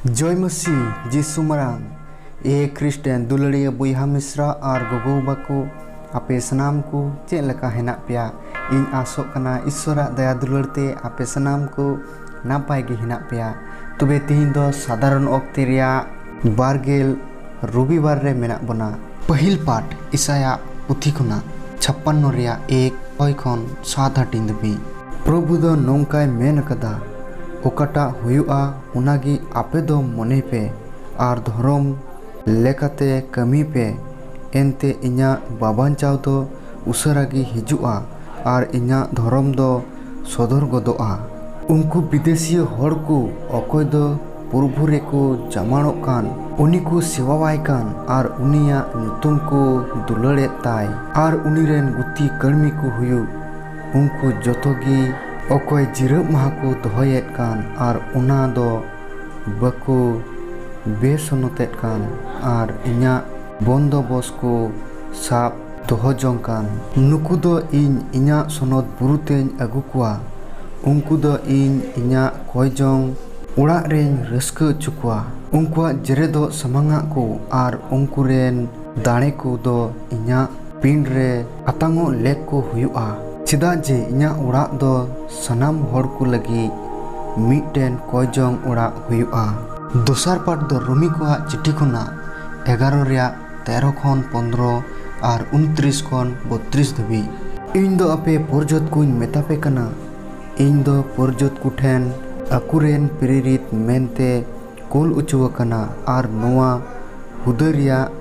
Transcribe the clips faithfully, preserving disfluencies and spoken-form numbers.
ᱡᱚᱭ ᱢᱟᱹᱥᱤ ᱡᱤᱥᱩ ᱢᱟᱨᱟᱝ᱾ ᱮ ᱠᱷᱨᱤᱥᱴᱟᱱ ᱫᱩᱞᱟᱹᱲᱤᱭᱟᱹ ᱵᱚᱭᱦᱟ ᱢᱤᱥᱨᱟ ᱟᱨ ᱜᱚᱜᱚ ᱵᱟᱵᱟ ᱠᱚ, ᱟᱯᱮ ᱥᱟᱱᱟᱢ ᱠᱚ ᱪᱮᱫ ᱞᱮᱠᱟ ᱦᱮᱱᱟᱜ ᱯᱮᱭᱟ? ᱤᱧ ᱟᱥᱚᱜ ᱠᱟᱱᱟ ᱤᱥᱥᱚᱨᱟᱜ ᱫᱟᱭᱟ ᱫᱩᱞᱟᱹᱲ ᱛᱮ ᱟᱯᱮ ᱥᱟᱱᱟᱢ ᱠᱚ ᱱᱟᱯᱟᱭ ᱜᱮ ᱦᱮᱱᱟᱜ ᱯᱮᱭᱟ᱾ ᱛᱚᱵᱮ ᱛᱤᱦᱤᱧ ᱫᱚ ᱥᱟᱫᱷᱟᱨᱚᱱ ᱚᱠᱛᱮ ᱨᱮᱭᱟᱜ ᱵᱟᱨᱜᱮᱞ ᱨᱚᱵᱤᱵᱟᱨ ᱨᱮ ᱢᱮᱱᱟᱜ ᱵᱚᱱᱟ᱾ ᱯᱟᱹᱦᱤᱞ ᱯᱟᱴ ᱤᱥᱟᱭᱟ ᱯᱩᱛᱷᱤ ᱠᱷᱚᱱᱟᱜ ᱪᱷᱟᱯᱯᱟᱱᱱᱚ ᱨᱮᱭᱟᱜ ᱮᱠ ᱚᱠᱚᱭ ᱠᱷᱚᱱ ᱥᱟᱛ ᱦᱟᱹᱴᱤᱧ ᱫᱷᱟᱹᱵᱤᱡ᱾ ᱯᱨᱚᱵᱷᱩ ᱫᱚ ᱱᱚᱝᱠᱟᱭ ᱢᱮᱱ ᱟᱠᱟᱫᱟ, ᱚᱠᱟᱴᱟᱜ ᱦᱩᱭᱩᱜᱼᱟ, ᱚᱱᱟᱜᱮ ᱟᱯᱮ ᱫᱚ ᱢᱚᱱᱮ ᱯᱮ ᱟᱨ ᱫᱷᱚᱨᱚᱢ ᱞᱮᱠᱟᱛᱮ ᱠᱟᱹᱢᱤ ᱯᱮ᱾ ᱮᱱᱛᱮ ᱤᱧᱟᱹᱜ ᱵᱟᱵᱟᱧᱪᱟᱣ ᱫᱚ ᱩᱥᱟᱹᱨᱟ ᱜᱮ ᱦᱤᱡᱩᱜᱼᱟ ᱟᱨ ᱤᱧᱟᱹᱜ ᱫᱷᱚᱨᱚᱢ ᱫᱚ ᱥᱚᱫᱚᱨ ᱜᱚᱫᱚᱜᱼᱟ᱾ ᱩᱱᱠᱩ ᱵᱤᱫᱮᱥᱤᱭᱟᱹ ᱦᱚᱲ ᱠᱚ, ᱚᱠᱚᱭ ᱫᱚ ᱯᱨᱚᱵᱷᱩ ᱨᱮᱠᱚ ᱡᱟᱢᱟᱲᱚᱜ ᱠᱟᱱ, ᱩᱱᱤ ᱠᱚ ᱥᱮᱵᱟᱣᱟᱭ ᱠᱟᱱ ᱟᱨ ᱩᱱᱤᱭᱟᱜ ᱧᱩᱛᱩᱢ ᱠᱚ ᱫᱩᱞᱟᱹᱲᱮᱫ ᱛᱟᱭ ᱟᱨ ᱩᱱᱤ ᱨᱮᱱ ᱜᱩᱛᱤ ᱠᱟᱹᱲᱢᱤ ᱠᱚ ᱦᱩᱭᱩᱜ, ᱩᱱᱠᱩ ᱡᱚᱛᱚ ᱜᱮ ᱚᱠᱚᱭ ᱡᱤᱨᱟᱹᱜ ᱢᱟᱦᱟ ᱠᱚ ᱫᱚᱦᱚᱭᱮᱫ ᱠᱟᱱ ᱟᱨ ᱚᱱᱟ ᱫᱚ ᱵᱟᱠᱚ ᱵᱮᱥᱚᱱᱚᱛᱮᱫ ᱠᱟᱱ ᱟᱨ ᱤᱧᱟᱹᱜ ᱵᱚᱱᱫᱚᱵᱚᱥ ᱠᱚ ᱥᱟᱵ ᱫᱚᱦᱚ ᱡᱚᱝ ᱠᱟᱱ, ᱱᱩᱠᱩ ᱫᱚ ᱤᱧ ᱤᱧᱟᱹᱜ ᱥᱚᱱᱚᱛ ᱵᱩᱨᱩ ᱛᱮᱧ ᱟᱹᱜᱩ ᱠᱚᱣᱟ᱾ ᱩᱱᱠᱩ ᱫᱚ ᱤᱧ ᱤᱧᱟᱹᱜ ᱠᱚᱭ ᱡᱚᱝ ᱚᱲᱟᱜ ᱨᱮᱧ ᱨᱟᱹᱥᱠᱟᱹ ᱦᱚᱪᱚ ᱠᱚᱣᱟ᱾ ᱩᱱᱠᱩᱣᱟᱜ ᱡᱮᱨᱮᱫᱚᱜ ᱥᱟᱢᱟᱝᱟᱜ ᱠᱚ ᱟᱨ ᱩᱱᱠᱩ ᱨᱮᱱ ᱫᱟᱲᱮ ᱠᱚ ᱫᱚ ᱤᱧᱟᱹᱜ ᱯᱤᱸᱰ ᱨᱮ ᱟᱛᱟᱝᱚᱜ ᱞᱮᱠ ᱠᱚ ᱦᱩᱭᱩᱜᱼᱟ, ᱪᱮᱫᱟᱜ ᱡᱮ ᱤᱧᱟᱹᱜ ᱚᱲᱟᱜ ᱫᱚ ᱥᱟᱱᱟᱢ ᱦᱚᱲ ᱠᱚ ᱞᱟᱹᱜᱤᱫ ᱢᱤᱫᱴᱮᱱ ᱠᱚᱭ ᱡᱚᱝ ᱚᱲᱟᱜ ᱦᱩᱭᱩᱜᱼᱟ᱾ ᱫᱚᱥᱟᱨ ᱯᱟᱴ ᱫᱚ ᱨᱳᱢᱤ ᱠᱚᱣᱟᱜ ᱪᱤᱴᱷᱤ ᱠᱷᱚᱱᱟᱜ ᱮᱜᱟᱨᱚ ᱨᱮᱭᱟᱜ ᱛᱮᱨᱚ ᱠᱷᱚᱱ ᱯᱚᱱᱫᱽᱨᱚ ᱟᱨ ᱩᱱᱛᱨᱤᱥ ᱠᱷᱚᱱ ᱵᱚᱛᱨᱤᱥ ᱫᱷᱟᱹᱵᱤᱡ᱾ ᱤᱧ ᱫᱚ ᱟᱯᱮ ᱯᱚᱨᱡᱚᱛ ᱠᱚᱧ ᱢᱮᱛᱟ ᱯᱮ ᱠᱟᱱᱟ, ᱤᱧ ᱫᱚ ᱯᱚᱨᱡᱚᱛ ᱠᱚ ᱴᱷᱮᱱ ᱟᱠᱚᱨᱮᱱ ᱯᱨᱮᱨᱤᱛ ᱢᱮᱱᱛᱮ ᱠᱩᱞ ᱚᱪᱚ ᱟᱠᱟᱱᱟ ᱟᱨ ᱱᱚᱣᱟ ᱦᱩᱫᱟᱹ ᱨᱮᱭᱟᱜ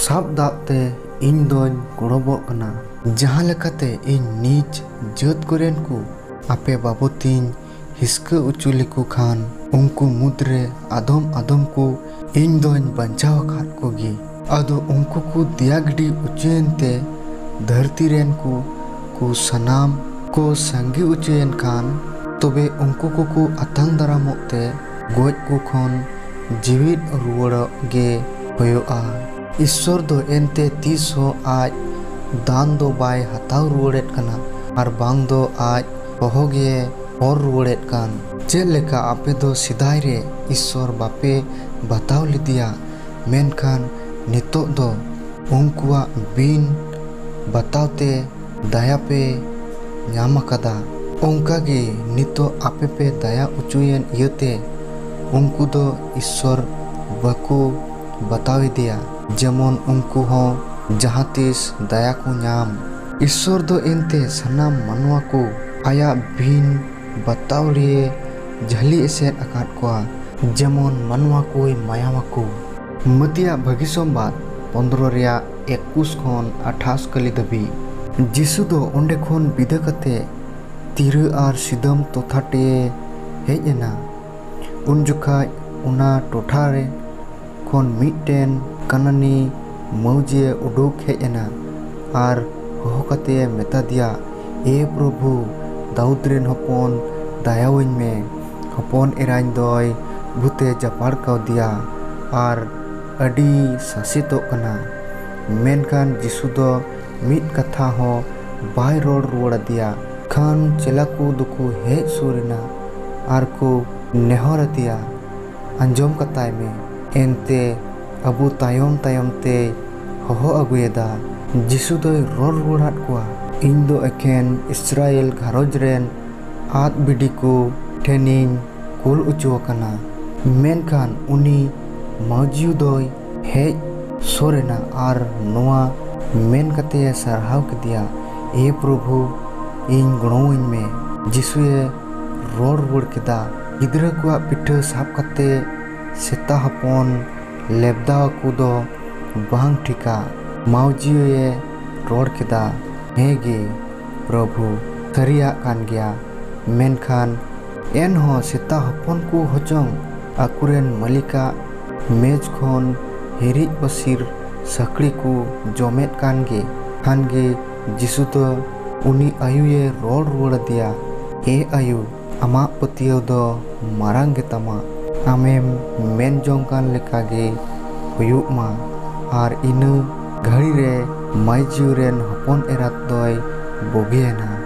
ᱥᱟᱵ ᱫᱟᱵ ᱛᱮ ᱤᱧ ᱫᱚᱧ ᱜᱚᱲᱚᱵᱚᱜ ᱠᱟᱱᱟ᱾ ᱡᱟᱦᱟᱸ ᱞᱮᱠᱟᱛᱮ ᱤᱧ ᱱᱤᱡ ᱡᱟᱹᱛ ᱠᱚᱨᱮᱱ ᱠᱚ ᱟᱯᱮ ᱵᱟᱵᱚᱛᱤᱧ ᱦᱤᱥᱠᱟᱹ ᱚᱪᱚ ᱞᱮᱠᱚ ᱠᱷᱟᱱ, ᱩᱱᱠᱩ ᱢᱩᱫᱽᱨᱮ ᱟᱫᱚᱢ ᱟᱫᱚᱢ ᱠᱚ ᱤᱧ ᱫᱚᱧ ᱵᱟᱧᱪᱟᱣ ᱟᱠᱟᱫ ᱠᱚᱜᱮ᱾ ᱟᱫᱚ ᱩᱱᱠᱩ ᱠᱚ ᱫᱮᱭᱟ ᱜᱤᱰᱤ ᱚᱪᱚᱭᱮᱱ ᱛᱮ ᱫᱷᱟᱹᱨᱛᱤ ᱨᱮᱱ ᱠᱚ, ᱠᱚ ᱥᱟᱱᱟᱢ ᱠᱚ ᱥᱟᱸᱜᱮ ᱚᱪᱚᱭᱮᱱ ᱠᱷᱟᱱ, ᱛᱚᱵᱮ ᱩᱱᱠᱩ ᱠᱚᱠᱚ ᱟᱛᱟᱝ ᱫᱟᱨᱟᱢᱚᱜ ᱛᱮ ᱜᱚᱡ ᱠᱚ ᱠᱷᱚᱱ ᱡᱤᱣᱤᱫ ᱨᱩᱣᱟᱹᱲᱚᱜ ᱜᱮ ᱦᱩᱭᱩᱜᱼᱟ᱾ ᱤᱥᱥᱚᱨ ᱫᱚ ᱮᱱᱛᱮ ᱛᱤᱥ ᱦᱚᱸ ᱟᱡ ᱫᱟᱱ ᱫᱚ ᱵᱟᱭ ᱦᱟᱛᱟᱣ ᱨᱩᱣᱟᱹᱲᱮᱫ ᱠᱟᱱᱟ, ᱟᱨ ᱵᱟᱝ ᱫᱚ ᱟᱡ ᱦᱚᱦᱚ ᱜᱮ ᱦᱚᱨ ᱨᱩᱣᱟᱹᱲᱮᱫ ᱠᱟᱱ᱾ ᱪᱮᱫ ᱞᱮᱠᱟ ᱟᱯᱮ ᱫᱚ ᱥᱮᱫᱟᱭ ᱨᱮ ᱤᱥᱥᱚᱨ ᱵᱟᱯᱮ ᱵᱟᱛᱟᱣ ᱞᱮᱫᱮᱭᱟ, ᱢᱮᱱᱠᱷᱟᱱ ᱱᱤᱛᱚᱜ ᱫᱚ ᱩᱱᱠᱩᱣᱟᱜ ᱵᱤᱱ ᱵᱟᱛᱟᱣ ᱛᱮ ᱫᱟᱭᱟ ᱯᱮ ᱧᱟᱢ ᱟᱠᱟᱫᱟ, ᱚᱱᱠᱟ ᱜᱮ ᱱᱤᱛᱚᱜ ᱟᱯᱮ ᱯᱮ ᱫᱟᱭᱟ ᱚᱪᱚᱭᱮᱱ ᱤᱭᱟᱹᱛᱮ ᱩᱱᱠᱩ ᱫᱚ ᱤᱥᱥᱚᱨ ᱵᱟᱠᱚ ᱵᱟᱛᱟᱣ ᱮᱫᱮᱭᱟ, ᱡᱮᱢᱚᱱ ᱩᱱᱠᱩ ᱦᱚᱸ ᱡᱟᱦᱟᱸ ᱛᱤᱥ ᱫᱟᱭᱟ ᱠᱚ ᱧᱟᱢ᱾ ᱤᱥᱥᱚᱨ ᱫᱚ ᱮᱱᱛᱮ ᱥᱟᱱᱟᱢ ᱢᱟᱱᱣᱟ ᱠᱚ ᱟᱭᱟᱜ ᱵᱤᱱ ᱵᱟᱛᱟᱣᱞᱤᱭᱮ ᱡᱷᱟᱹᱞᱤ ᱮᱥᱮᱫ ᱟᱠᱟᱫ ᱠᱚᱣᱟ, ᱡᱮᱢᱚᱱ ᱢᱟᱱᱣᱟ ᱠᱚᱭ ᱢᱟᱭᱟᱣ ᱟᱠᱚ᱾ ᱢᱟᱹᱛᱤᱭᱟᱜ ᱵᱷᱟᱹᱜᱤ ᱥᱚᱢᱵᱟᱫ ᱯᱚᱱᱫᱽᱨᱚ ᱨᱮᱭᱟᱜ ᱮᱠᱩᱥ ᱠᱷᱚᱱ ᱟᱴᱷᱟᱥ ᱠᱟᱹᱞᱤ ᱫᱷᱟᱹᱵᱤᱡ᱾ ᱡᱤᱥᱩ ᱫᱚ ᱚᱸᱰᱮ ᱠᱷᱚᱱ ᱵᱤᱫᱟᱹ ᱠᱟᱛᱮ ᱛᱤᱨᱟᱹ ᱟᱨ ᱥᱤᱫᱟᱹᱢ ᱛᱚᱛᱷᱟ ᱴᱮ ᱦᱮᱡ ᱮᱱᱟ᱾ ᱩᱱ ᱡᱚᱠᱷᱟᱡ ᱚᱱᱟ ᱴᱚᱴᱷᱟ ᱨᱮ ᱠᱷᱚᱱ ᱢᱤᱫᱴᱮᱱ ᱠᱟᱱᱟᱱᱤ ᱢᱟᱹᱣᱡᱤᱭᱮ ᱩᱰᱩᱠ ᱦᱮᱡ ᱮᱱᱟ ᱟᱨ ᱦᱚᱦᱚ ᱠᱟᱛᱮᱭ ᱢᱮᱛᱟ ᱫᱮᱭᱟ, "ᱮ ᱯᱨᱚᱵᱷᱩ, ᱫᱟᱣᱩᱫ ᱨᱮᱱ ᱦᱚᱯᱚᱱ, ᱫᱟᱭᱟᱣᱟᱹᱧ ᱢᱮ, ᱦᱚᱯᱚᱱ ᱮᱨᱟᱧ ᱫᱚᱭ ᱵᱷᱩᱛᱮ ᱡᱟᱯᱟᱲ ᱠᱟᱣᱫᱮᱭᱟ ᱟᱨ ᱟᱹᱰᱤ ᱥᱟᱥᱮᱛᱚᱜ ᱠᱟᱱᱟ᱾" ᱢᱮᱱᱠᱷᱟᱱ ᱡᱤᱥᱩ ᱫᱚ ᱢᱤᱫ ᱠᱟᱛᱷᱟ ᱦᱚᱸ ᱵᱟᱭ ᱨᱚᱲ ᱨᱩᱣᱟᱹᱲ ᱟᱫᱮᱭᱟ᱾ ᱠᱷᱟᱱ ᱪᱮᱞᱟ ᱠᱚ ᱫᱚᱠᱚ ᱦᱮᱡ ᱥᱩᱨ ᱮᱱᱟ ᱟᱨ ᱠᱚ ᱱᱮᱦᱚᱨ ᱟᱫᱮᱭᱟ, "ᱟᱸᱡᱚᱢ ᱠᱟᱛᱟᱭ ᱢᱮ, ᱮᱱᱛᱮ ᱟᱵᱚ ᱛᱟᱭᱚᱢ ᱛᱟᱭᱚᱢ ᱛᱮᱭ ᱦᱚᱦᱚ ᱟᱹᱜᱩᱭᱮᱫᱟ᱾" ᱡᱤᱥᱩ ᱫᱚᱭ ᱨᱚᱲ ᱨᱩᱣᱟᱹᱲᱟᱫ ᱠᱚᱣᱟ, "ᱤᱧ ᱫᱚ ᱮᱠᱮᱱ ᱤᱥᱨᱟᱭᱮᱞ ᱜᱷᱟᱨᱚᱸᱡᱽ ᱨᱮᱱ ᱟᱫ ᱵᱷᱤᱰᱤ ᱠᱚ ᱴᱷᱮᱱᱤᱧ ᱠᱩᱞ ᱚᱪᱚ ᱟᱠᱟᱱᱟ᱾" ᱢᱮᱱᱠᱷᱟᱱ ᱩᱱᱤ ᱢᱟᱹᱣᱡᱤᱭᱩ ᱫᱚᱭ ᱦᱮᱡ ᱥᱩᱨ ᱮᱱᱟ ᱟᱨ ᱱᱚᱣᱟ ᱢᱮᱱ ᱠᱟᱛᱮᱭ ᱥᱟᱨᱦᱟᱣ ᱠᱮᱫᱮᱭᱟ, "ᱮ ᱯᱨᱚᱵᱷᱩ, ᱤᱧ ᱜᱚᱲᱚᱣᱟᱹᱧ ᱢᱮ᱾" ᱡᱤᱥᱩᱭᱮ ᱨᱚᱲ ᱨᱩᱣᱟᱹᱲ ᱠᱮᱫᱟ, "ᱜᱤᱫᱽᱨᱟᱹ ᱠᱚᱣᱟᱜ ᱯᱤᱴᱷᱟᱹ ᱥᱟᱵ ᱠᱟᱛᱮ ᱥᱮᱛᱟ ᱦᱚᱯᱚᱱ ᱞᱮᱵᱫᱟᱣ ᱟᱠᱚ ᱫᱚ ᱵᱟᱝ ᱴᱷᱤᱠᱟ᱾" ᱢᱟᱹᱣᱡᱤᱭᱮ ᱨᱚᱲ ᱠᱮᱫᱟ, "ᱦᱮᱸ ᱜᱮ ᱯᱨᱚᱵᱷᱩ, ᱥᱟᱹᱨᱤᱭᱟᱜ ᱠᱟᱱ ᱜᱮᱭᱟ, ᱢᱮᱱᱠᱷᱟᱱ ᱮᱱᱦᱚᱸ ᱥᱮᱛᱟ ᱦᱚᱯᱚᱱ ᱠᱚ ᱦᱚᱪᱚᱝ ᱟᱠᱚᱨᱮᱱ ᱢᱟᱹᱞᱤᱠᱟᱜ ᱢᱮᱡᱽ ᱠᱷᱚᱱ ᱦᱤᱨᱤᱡ ᱯᱟᱹᱥᱤᱨ ᱥᱟᱹᱠᱲᱤ ᱠᱚ ᱡᱚᱢᱮᱫ ᱠᱟᱱ ᱜᱮ᱾" ᱠᱷᱟᱱ ᱜᱮ ᱡᱤᱥᱩ ᱫᱚ ᱩᱱᱤ ᱟᱭᱳᱭᱮ ᱨᱚᱲ ᱨᱩᱣᱟᱹᱲ ᱟᱫᱮᱭᱟ, "ᱮ ᱟᱭᱳ, ᱟᱢᱟᱜ ᱯᱟᱹᱛᱭᱟᱹᱣ ᱫᱚ ᱢᱟᱨᱟᱝ ᱜᱮᱛᱟᱢᱟ, ᱟᱢᱮᱢ ᱢᱮᱱ ᱡᱚᱝ ᱠᱟᱱ ᱞᱮᱠᱟ ᱜᱮ ᱦᱩᱭᱩᱜ ᱢᱟ᱾" ᱟᱨ ᱤᱱᱟᱹ ᱜᱷᱟᱹᱲᱤ ᱨᱮ ᱢᱟᱹᱭᱡᱤᱭᱩ ᱨᱮᱱ ᱦᱚᱯᱚᱱ ᱮᱨᱟᱛ ᱫᱚᱭ ᱵᱩᱜᱤᱭᱮᱱᱟ᱾